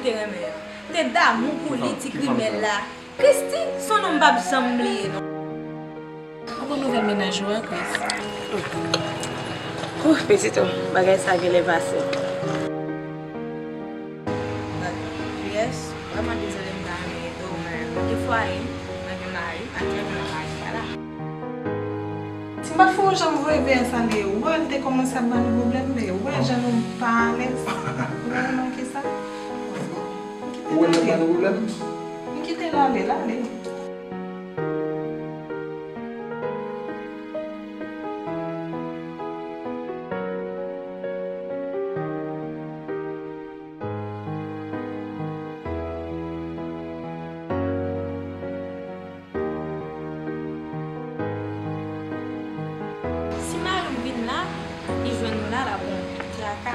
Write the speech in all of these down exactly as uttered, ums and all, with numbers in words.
te renmen an. M te damou pou li, ti grimèl la. Christy, se yon nonm m p ap janm bliye, non. Ou bon nouvèl mennaj ou a, Chris? Ouh, pitit, oh, bagay sa genlè pase. Yes, vrèman dezole m ta renmen ede w, men mwen gen fwaye m, mwen gen mari m, aktyèlman mwen marye a la. Si m pa t fè w janm voye V S ale, ou wè l te kòmanse ap ba nou pwoblèm, men ou wè jan nou pa alèz. Ou wè nan kisa? M kite l ale. Ou wè l ap ba nou pwoblèm? M kite l ale, l ale. Si mari m vin la, li jwenn nou la, l ap yon traka.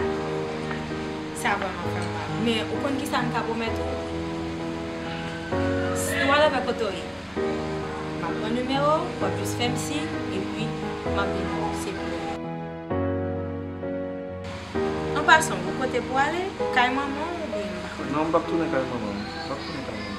Sa vrèman fè m mal. Men ou konn kisa m ka pwomèt ou? Si w al avè kote w ye, m ap pran nimewo w, w ap jis fè m siy, epi m ap vin wè w, se pou ou. An pasan, ou gon kote pou w ale? Kay manman w oubyen m pa konnen? Non, m p ap tounen kay manman m. M p ap tounen kay manman m.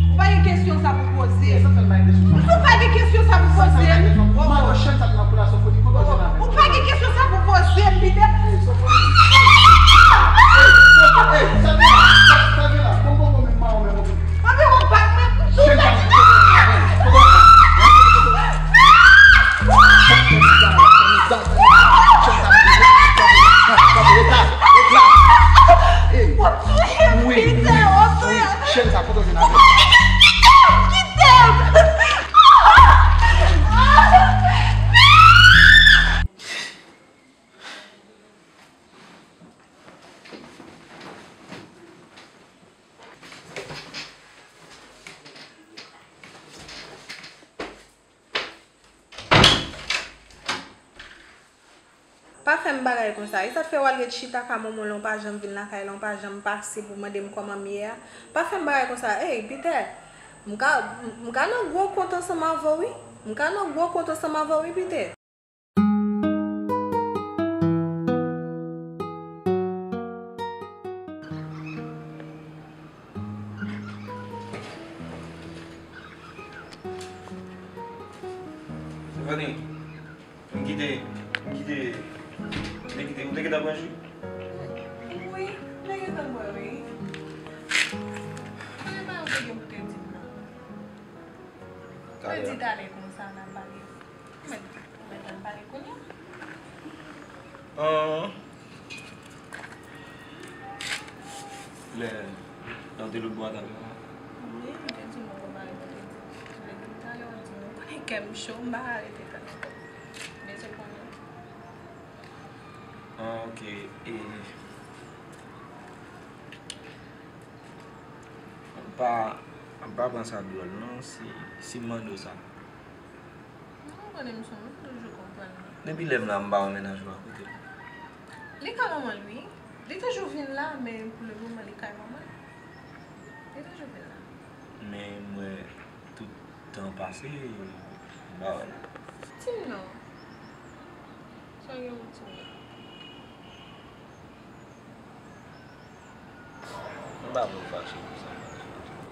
Ou pa gen kesyon sa pou poze. Ou pa gen kesyon sa pou poze. Ou pa gen kesyon sa pou poze, Peter. Mwen pa konn bat mwen. W ap touye m, Peter, w ap touye m. Kite m! Kite m! Pa fè m bagay konsa. E sa k fè w al ret chita ka manman w, lè w pa janm vin lakay la, w pa janm pase pou mande m kòman m ye a? Pa fè m bagay konsa. Ey, Peter, m ka, m ka nan gwo kont ansanm avè w, wi. M ka nan gwo kont ansanm avè w, wi, Peter. Stephanie, m kite, m kite, m te kite, ou te gentan pran ji? Wi, m te gentan bwè, wi. Konnen pa yo te gen pou te di m nan. Talè. Mwen di talè konsa, n a pale. Ou mèt, ou mèt al pale kounye a. Ahn. Lè, lè w te lòtbò a talè a. Wi, m te di w mwen konn pale, mwen te di. Lè m talè, w di m, ou konnen kè m cho, m pa ka rete tann ankò. Bezwen konnen. Ahn, oke. E, m pa, m pa pran sa dwòl, non, si, si m mande w sa. Non, ou konnen m se yon moun, m toujou konprann. Depi lè m la, m pa wè mennaj ou a kote l. Li ka manman l, wi. Li toujou vin la, men pou le moman, li kay manman l. Li toujou vin la. Men mwen, tout tan pase, m pa wè l. Di m non. Sa w gen pou w di m? M pa vle w fache pou sa.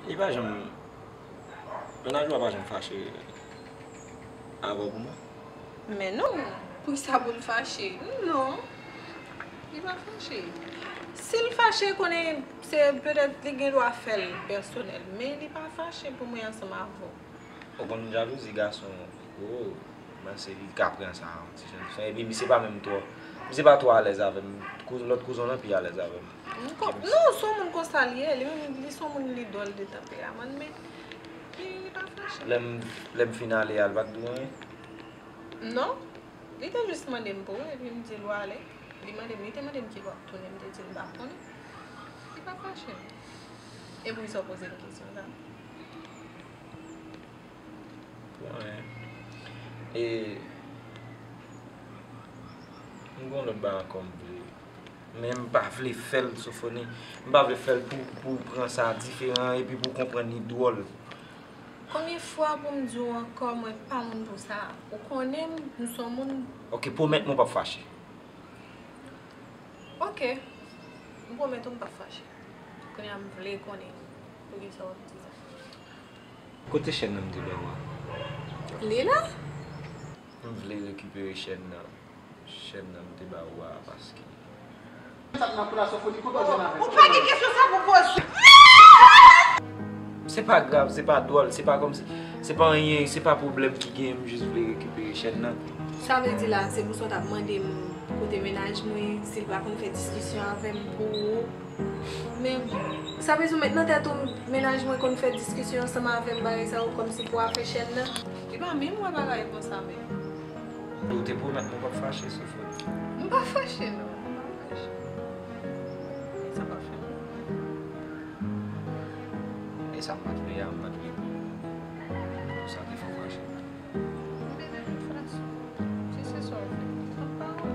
Li pa janm, mennaj ou a pa janm fache avè w pou mwen? Men non, poukisa pou l fache? Non, li pa fache. Si l fache, konnen se petèt li gen dwa fè l pèsonèl, men li pa fache pou mwen ansanm avè w. Ou konn jalouzi gason, oh, mwen se li ka pran sa yon ti jan diferan. Epi misye pa menm twò, misye pa twò alèz avè m. Kouz-, lòt kouzen w lan pi alèz avè m. M kon-, non, se yon moun konsa li ye, li menm, li se yon moun li dwòl de tanperaman, men li, li pa fache. Lè m, lè m fin ale a, l pa t di w anyen? Non, li te jis mande m pou ou, epi m di l w ale. Li mande m, li te mande m kilè w ap tounen, m te di l m pa konnen. Li pa fache. E poukisa w poze m kesyon sa? Bon, e, m gen yon lòt bagay ankò m vle. Men m pa vle fè l, Sofoni. M pa vle fè l pou, pou w pran sa diferan epi pou w konprann li dwòl. Konbyen fwa pou m di w ankò, mwen pa moun pou sa? Ou konnen m, m se yon moun. Ok, pwomèt mwen w p ap fache. Ok. M pwomèt ou m p ap fache. Kounye a m vle konnen poukisa w ap di sa. Kote chèn nan m te ba w a? Li la? M vle rekipere chèn nan. Chèn nan m te ba w a paske. Ou pa gen kesyon sa pou poze. Se pa grav, se pa dwòl, se pa kòmsi, se pa anyen, se pa pwoblèm ki genyen, m jis vle rekipere chèn nan. Sa vle di la, se pou sa w t ap mande m kote mennaj mwen, si l pa konn fè diskisyon avè m pou ou. Men, sa vle di w met nan tèt ou, mennaj mwen konn fè diskisyon ansanm avè m, bagay sa yo, kòmsi pou afè chèn nan? Li pa menm wè bagay konsa menm. Ou te pwomèt mwen w p ap fache, Sofoni. M pa fache, non. M pa fache. Sa pa fè m. E sa m pa t vle a, m pa t vle pou sa te fè w fache. M bezwen tout fason. Si se sa w vle, m pran pawòl.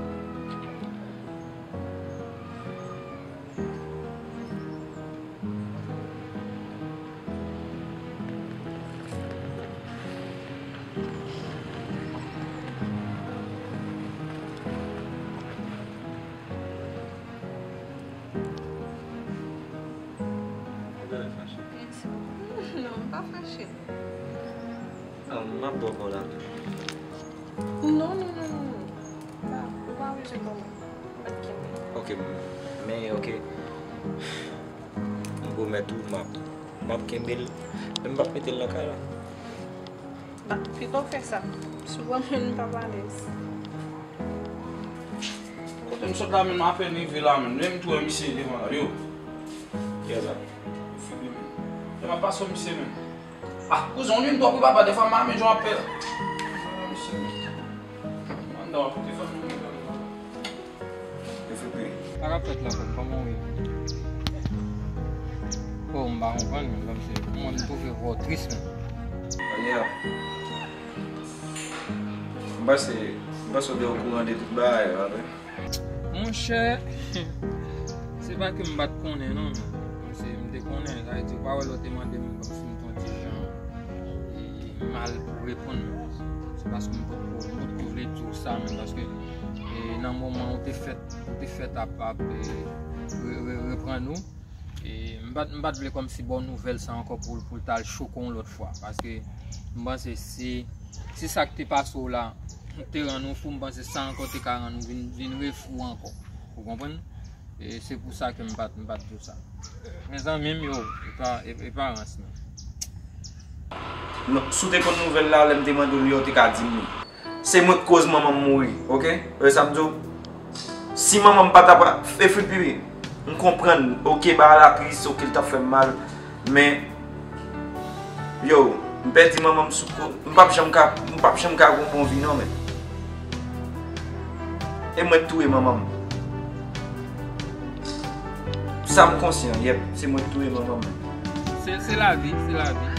Ou genlè fache. Non, m pa fache. Ah, m ap ba w kò w la tou. Non, non, non, non, non. Pa, ou pa bezwen ban mwen. M ap kenbe. Ok, men, ok. M pwomèt ou, m ap, m ap kenbe l. Men m p ap mete l nan kay la. Ba, piga w fè sa. Si w ban mwen, m p ap alèz. Kote m sot la menm, apèn rive la menm. Menm tou wè misye devan la, yo. Kiyès sa? Figi menm. Yo, m ap pase w misye menm. Ah, kouzen, w nwi m twòp wi papa, dèfwa m pa renmen jan w ap fè. Misye menm. Anndan w ap pote fanmi w. Yo fè peyi. Sa k ap fèt la, frè m? Kòman w ye? Oh, m pa konprann, men, kòmsi, kòman m twouve vwa w tris, men. Yeah. M panse, m panse w te okouran de tout bagay yo, pa vre? Monchè, se pa ke m pa t konnen, non, men. Kòmsi, m te konnen, sa vle di, ou pa wè lè w te mande m, kòmsi m t yon ti jan, e, mal pou reponn, men. Se paske m potko, m potko vle di w sa, men, paske, e, nan moman ou te fèt, ou te fèt ap, ap, e, re-, re-, reprann ou. E, m pa t, m pa t vle kòmsi ba w nouvèl sa ankò pou, pou l t al choke w yon lòt fwa. Paske m panse si, si sa k te pase w la te rann ou fou, m panse sa ankò te ka rann ou vin, vin refou ankò. Ou konprann? E se pou sa ke m pa t, m pa t di w sa. Men zanmi m yo, e pa, e, e pa rans non. Non, si w te konn nouvèl la, lè m te mande w li, w te ka di m li. Se mwen k koz manman m mouri, oke? Ou wè sa m di w? Si manman m pa t ap, e Fritz Piri, m konprann, oke, bagay la tris, oke, l t ap fè m mal, men, yo, m pèdi manman m sou ko-, m p ap janm ka, m p ap janm ka gen yon bon vi non, men. E mwen k touye manman m. Sa m konsyan, yèp, se mwen k touye manman m. Se, se lavi, se lavi.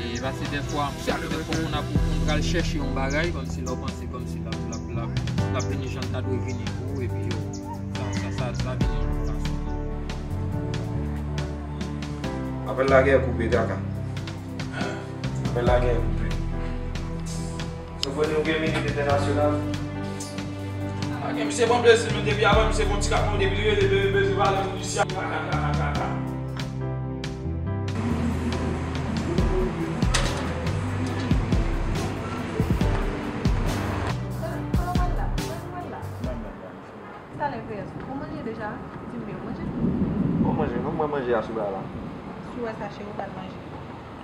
E paske dèfwa, dèfwa moun ap, moun pral chèche yon bagay, kòmsi lè w panse, kòmsi l ap, l ap, l ap, l ap vini jan l ta dwe vini pou ou, epi yo, sa, sa, sa, sa vini. Apèl la gen koupe, Kaka. Apèl la gen koupe. Sofoni, ou gen minit entènasyonal? Kaka, misye pran plezi, men depi avan, misye fè yon ti kat mwen, depi li rele, li bezwen pale, li di, Talè V S, ou manje deja? Di m byen, ou manje? Ou manje, non, mwen manje a sou la la. Si w wè sa, cheri, ou pral manje.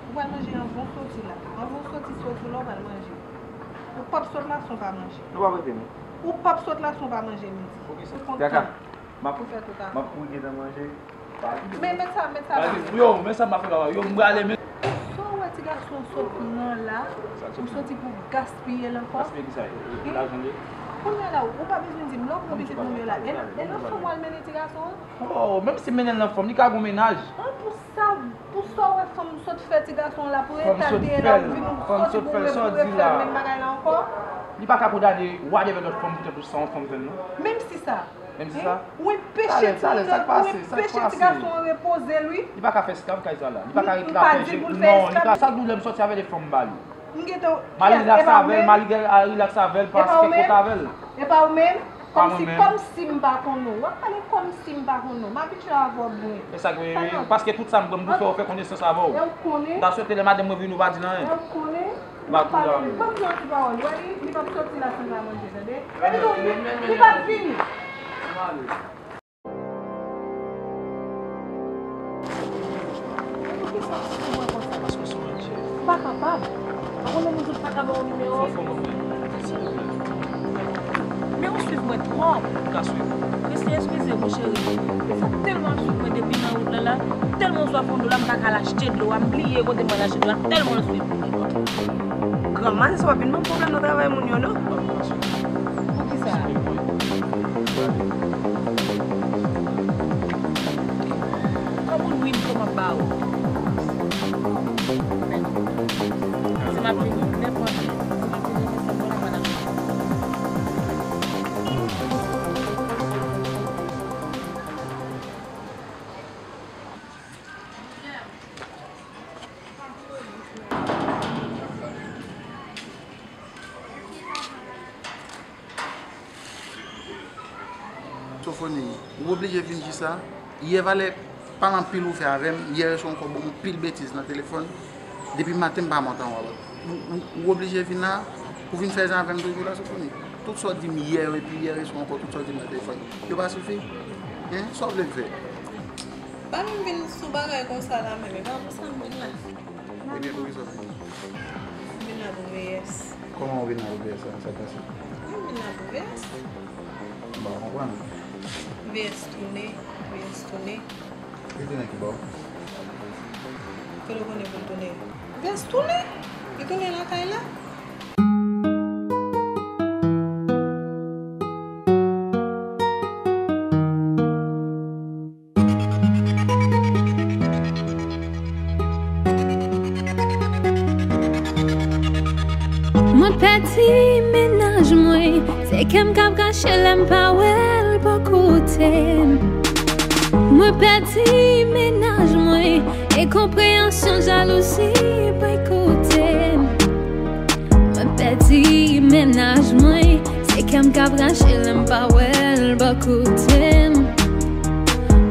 Ou pral manje anvan w soti la. Anvan w soti, soti la, ou pral manje. Ou p ap sot la san w pa manje. Nou p ap rete, non. Ou p ap sot la san w pa manje midi. Ou kontan. Kaka, m ap, m ap kouri gentan manje. Men, men sa, men sa la. Yo, men sa m ap fè la. Yo, m prale, men. Sa w wè ti gason sot pran la, ou soti pou gaspiye l ankò? Gaspiye ki sa? E, e, e lajan li? Kounye a la, ou pa bezwen di m, lè w pran pitit moun yo la, e, e nan fanm w al mennen ti gason an? Oh, menm si mennen l nan fanm, li ka gon mennaj. An, pou sa, pou sa w wè fanm sot fè ti gason an la, pou eta te la, ou vin ou soti pou re-, pou refè menm bagay la ankò? Li pa ka kondane whatever lòt fanm poutèt ou sa yon fanm fè l, non. Menm si sa. Menm si sa. Ou enpeche ti moun nan, ou enpeche ti gason an repoze l, wi. Li pa ka fè esklav kay sa la. Li pa ka ret la fè je. Non, li pa. Sa k doulè m soti avè de fanm ba li. M gentan. M a rilaks avè l, m a rilaks avè l, paske kot avè l. E pa ou menm? Kòmsi, kòmsi m pa konn ou. W ap pale kòmsi m pa konn ou. M abitye avè w byen. E sa k, wi, wi, paske tout sa m pran m pou fè, ou fè konesans avè w. E w konnen. M ta swete lè madanm mwen vini, ou pa di l anyen. E w konnen. M ap kouri avè l. Ban m di yon ti pawòl. Wè li, li p ap soti la san l pa manje, tande? Epi tou, li, li p ap vini. Poukisa w sou mwen konsa? Paske w sou mwen, cheri. M pa kapab. Ou konnen moun sot pa ka ba w nimewo. Fò, fò, fò, silvouplè. Men ou swiv mwen twòp. M ka swiv ou. Mesye, eskize m, cheri. Men sa tèlman ap swiv mwen depi nan wout lan la, tèlman swa fon dlo la, m pa ka al achte dlo a, m bliye kote m al achte dlo a, tèlman l swiv mwen. Granma, se sa w ap vin ban m pwoblèm nan travay moun yo, non? Poukisa? Kòm ou lwil, kòm ap ba ou. Si m ap vini, nenpòt lè, si m ap vini, se bon, la pa nan. Sofoni, ou oblije vin jis la. Yè valè pale anpil ou fè avè m. Yè reswa ankò ban m anpil betiz nan telefòn. Depi maten m pa monte anwo. Ou, ou, ou oblije vin la pou vin fè jan avè m toujou la, Sofoni. Tout sa w di m yè yo, epi yè reswa ankò, tout sa w di m nan telefòn yo pa sifi? Hein? Sa w vle m fè? Pa menm vin sou bagay konsa la menm, e pa pou sa m vin la. Ebyen, poukisa w vin? M vin la pou V S. Kòman w vin la pou V S la, sa k pase? M vin la pou V S. M pa konprann. V S tounen, V S tounen. Li tounen ki bò? Kote w konnen pou l tounen? V S tounen! Li tounen lakay la. Mwen pèdi mennaj mwen, se kè m k ap krache lè m pa wè l bò kote m. Mwen pèdi mennaj mwen, enkonpreyansyon, jalouzi boykote m. Mwen pèdi mennaj mwen, se kè m k ap krache lè m pa wè l bò kote m.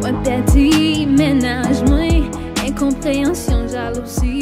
Mwen pèdi mennaj mwen, enkonpreyansyon, jalouzi